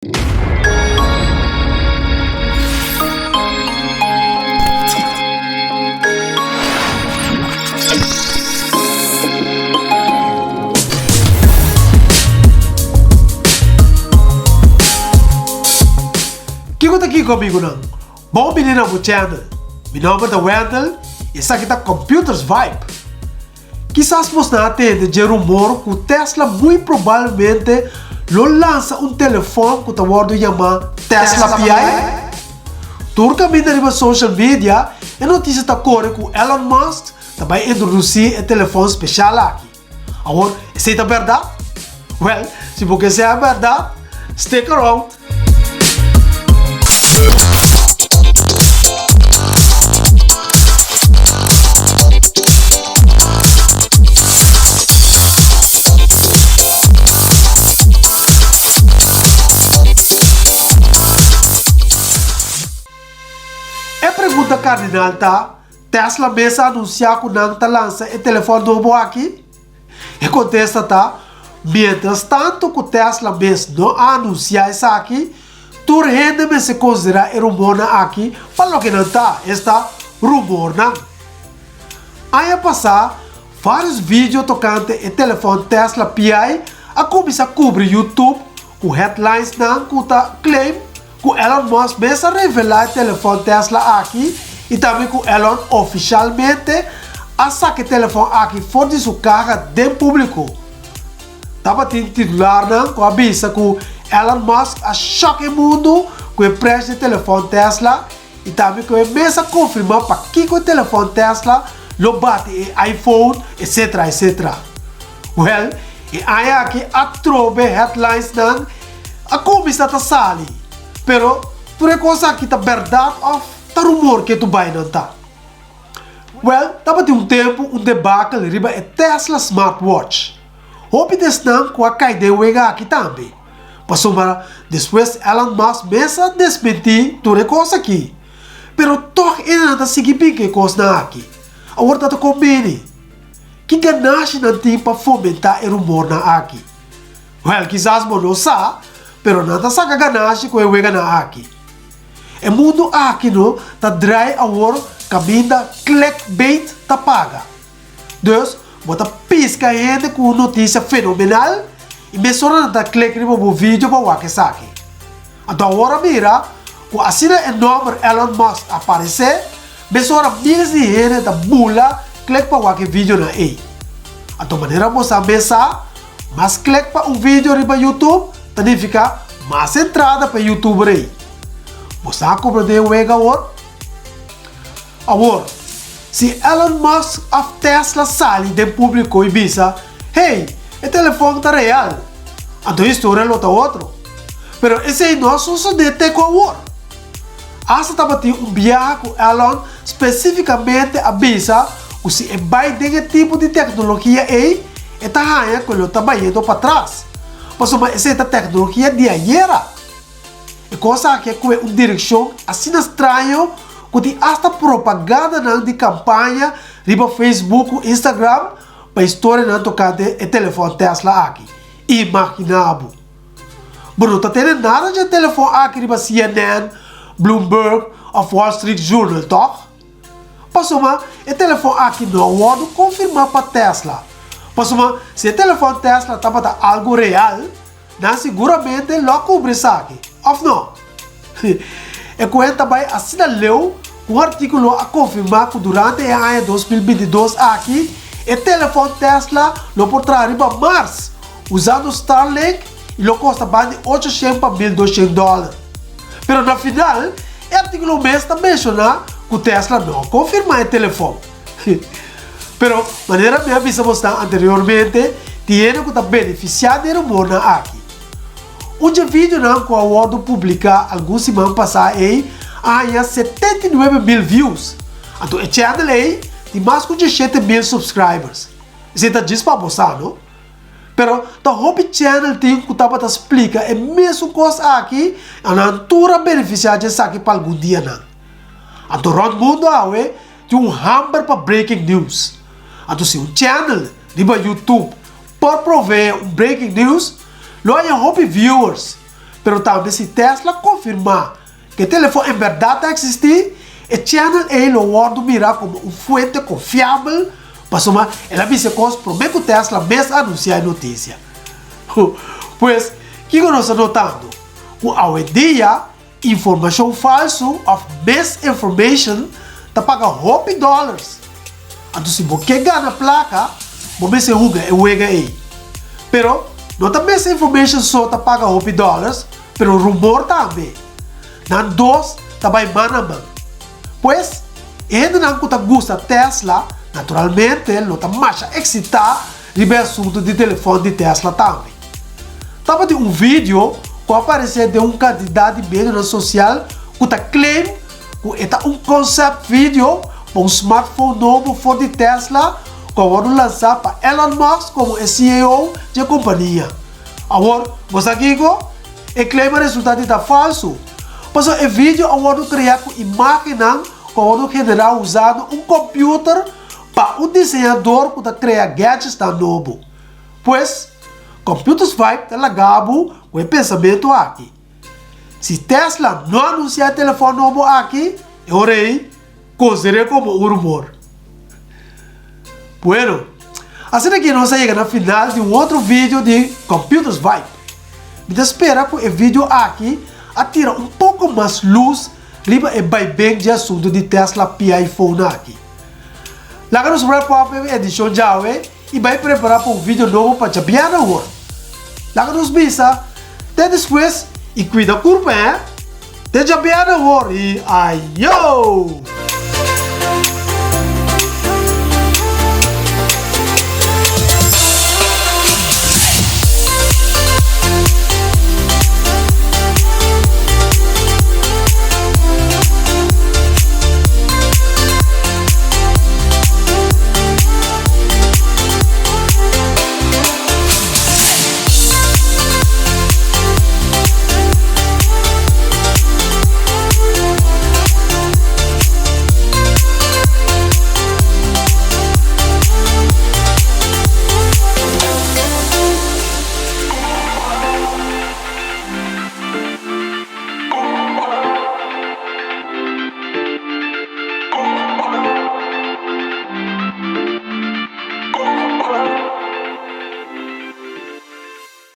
Kiko ta kiko amigunan? Bon bini na bo channel. Mi nomber ta Wendell y esaki ta Computers Vibe. Kisas bosnan a tende dje rumor ku Tesla muy probablemente lo lansa un telefòn ku ta wòrdu yamá Tesla Pi? Tur kaminda riba social media e notisia ta kore ku Elon Musk ta bai introdusí e telefòn speshal aki. Awor, esei ta bèrdat? Wèl, si bo ke sea bèrdat, stick around! E pregunta kardinal ta, Tesla mes a anunsiá ku nan ta lansa e telefòn nobo aki? E kontesta ta, Miéntras tantu ku Tesla mes no a anunsiá esaki, tur hende mester konsiderá e rumornan aki pa loke nan ta, esta, rumornan. Aña pasá, vários video tokante e telefòn Tesla Pi a kuminsá kubri YouTube ku headlinesnan ku ta claim ku Elon Musk mes a revelá e telefòn Tesla aki i tambe ku Elon ofishalmente a saka e telefòn aki for di su kaha den públiko. Tabatin titularnan ku a bisa ku Elon Musk a shòk e mundu ku e prèsh di e telefòn Tesla i tambe ku e mes a konfirmá pakiko e telefòn Tesla lo bati e iPhone etcetera etcetera. Wèl, e aña aki atrobe headlinesnan a kuminsá ta sali, pero tur e kos aki ta bèrdat òf ta rumor ke tu bai nan ta? Wèl, tabatin un tempu un debakel riba e Tesla smartwatch. Hopi di esnan ku a kai den wega aki tambe. Pasobra despues Elon Musk mes a desmentí tur e kos aki. Pero tòg e nan ta sigui bin ku e kosnan aki. Awor ta ta kombini. Ki ganashi nan tin pa fomentá e rumornan aki? Wèl, kisas bo no sa, pero nan ta saka ganashi ku e weganan aki. E mundu aki no ta drai awor kaminda clickbait ta paga. Dus, bo ta piska hende ku un notisia fenomenal i mesora nan ta klik riba bo video pa wak esaki. Anto awor a mira ku asina e nòmber Elon Musk aparesé, mesora miles di hende ta bula klik pa wak e videonan ei. Anto manera bo sa mes sa, mas klik pa un video riba YouTube ta nifiká mas entrada pa e youtuber ei. Bo sa komprendé e wega awor? Awor, si Elon Musk òf Tesla sali den públiko i bisa, Hey, e telefòn ta real, anto e historia lo ta otro. Pero esei no a sosodé te ku awor. Asta tabatin un biaha ku Elon spesífikamente a bisa ku si e bai den e tipo di teknologia ei, e ta haña ku e lo ta bayendo patras, pasobra esei ta teknologia di ayera. E kos aki a kue un direkshon asina straño ku tin asta propagandanan di kampaña riba Facebook ku Instagram pa historianan tokante e telefòn Tesla aki. Imaginá bo! Bo no ta tene nada dje telefòn aki riba CNN, Bloomberg òf Wall Street Journal, tòg? Pasobra e telefòn aki no a wòrdu konfirmá pa Tesla. Pasobra si e telefòn Tesla tabata algu real, Nan siguramente lo a kubri esaki, òf no? E kuenta bai asina leu ku un artíkulo a konfirmá ku durante e aña 2022 aki e telefòn Tesla lo por traha riba Mars usando Starlink i lo kosta banda di 800 pa 1200 dòler. Pero na final e artíkulo mes ta menshoná ku Tesla no a konfirmá e telefòn. Pero, manera mi a bisa bosnan anteriormente, tin hende ku ta benefisiá di e rumornan aki. Un dje videonan ku a wòrdu publiká algun siman pasá ei a haña 79 mil views, anto e channel ei tin mas ku 17 mil subscribers. Esei ta djis pa bo sa, no? Pero ta hopi channel tin ku tabata splika e mesun kos aki, i nan tur a benefisiá dje esaki pa algun dianan. Anto rònt mundu awe tin un hamber pa breaking news. Anto si un channel riba YouTube por proveé un breaking news, lo haña hopi viewers. Pero tambe si Tesla konfirmá ku e telefòn en bèrdat ta eksistí, e channel ei lo wòrdu mirá komo un fuente konfiabel pasobra el a bisa e kos promé ku Tesla mes a anunsiá e notisia. Pues, kiko nos ta notando? Ku awendia Informashon falsu òf misinformation ta paga hopi dòlars. Anto si bo ke gana plaka, bo mester hunga e wega ei. Pero, no ta misinformation so ta paga hopi dòlars, pero rumor tambe. Nan dos ta bai man a man. Pues, e hendenan ku ta gusta Tesla, naturalmente lo ta masha eksitá riba e asuntu di telefòn di Tesla tambe. Tabatin un video ku a aparesé den un kantidat di medionan sosial ku ta claim ku e ta un concept video pa un smartphone nobo for di Tesla ku a wòrdu lansá pa Elon Musk komo e ceo dje kompania. Awor, bo sa kiko? E claim a resultá di ta falsu, pasobra e video a wòrdu kreá ku imágennan ku a wòrdu generá usando un kòmpiuter pa un diseñador ku ta krea gadgetsnan nobo. Pues, Computers Vibe ta laga bo ku e pensamentu aki. Si Tesla no anunsiá e telefòn nobo aki, e ora ei konsider'é komo un rumor. Bueno, asina aki nos a yega na final di un otro video di Computers Vibe. Mi ta spera ku e video aki a tira un poko mas lus riba e baiben dje asuntu di Tesla Pi Phone aki. Laga nos wrap up e edishon djawe i bai prepará pa un video nobo pa djabièrnè awor. Laga nos bisa te despues i kuida kurpa hè. Te djabièrnè awor i ayo!